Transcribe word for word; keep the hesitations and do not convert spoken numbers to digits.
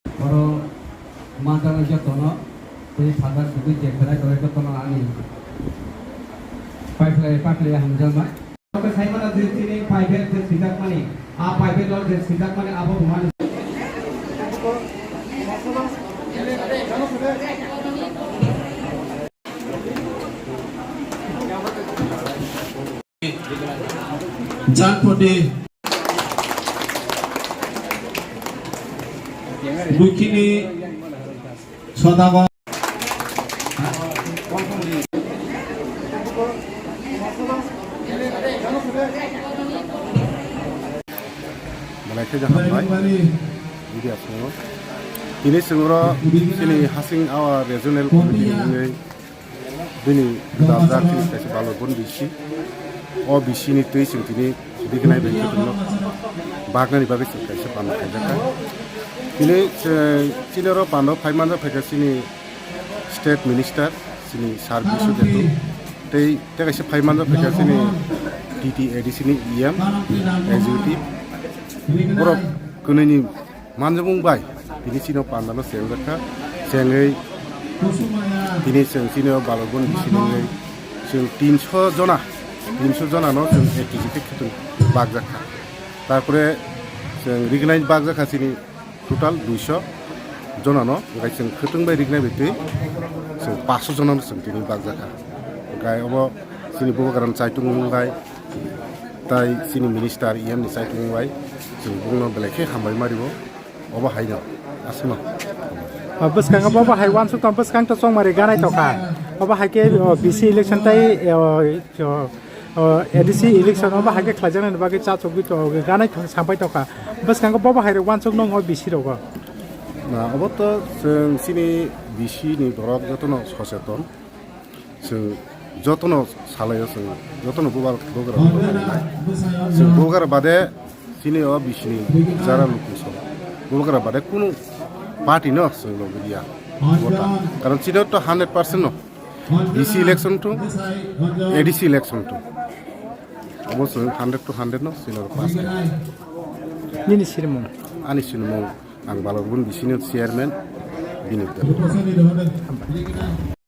Oro manjak jotono tei Father Dubin je belai belai jotono ani paiphlai paiphlai hamjakma. Oke, saimano je chini private je sijakmani, a private lo je sijakmani abo bumani. Janpoti Dukhini Sodagon. Belai khe jaham bai. Media sungo. Tini sengro chini hasing awa regional committee ni bini gwdalda chini kaisa Balorpon B C. O B C ni twi chwng tini rignai bai khe tongno bagnani bagwi chwng kaisa panda khaijak kha. Tini chwng chini oro panda phai manjak phaikha chini state minister, chini Sir Bisu Ketu, tei tei kaisa phai manjak phaikha chini T T A D C ni E M, executive. Borok kwnwi ni manjabung bai tini chini o panda no cheng jak kha, chengwi tini chwng chini o Balorpon B C ni wngwi chwng tinso jona, tinso jona no chwng A T G khe khwtwng bak jak kha. Tarpore chwng rignai bak jak kha chini total duiso jona no, hwnkhe chwng khwtwng bai rignai bai twi chwng paanch so jona no chwng tini bak jak kha. Hwnkhe obo chini Bubagra ni chaitung bai tai chini minister E M ni chaitung bai chwng bongno belai khe hambai ma rio. Obo hai no aswkno. O bwskango bo bo hai uansuk tong, bwskang to chongmari ganai tokha. Obo hai khe, o, B C election tai, o, o, o, A D C election obo hai khe khlaijaknai bagwi cha chugwi to ganai thong sampai tokha. Bwskango bo bo hai rok uansuk nung o B C rogo. Na, obo to chwng chini B C ni borok jotono soseton. Chwng jotono salaio, chwng jotono bubar-, bubagra. Chwng bubagra bade chini o B C ni jara luku song. Bubagra bade kunu party no chwng logi dia. Vota. Karon chini to hundred percent no. B C election to, A D C election to. Obo chwng hundred to hundred no chini oro pass kha. Nini sirimung? Ani sirimung ang Balorpon B C ni chairman Binod Debbarma.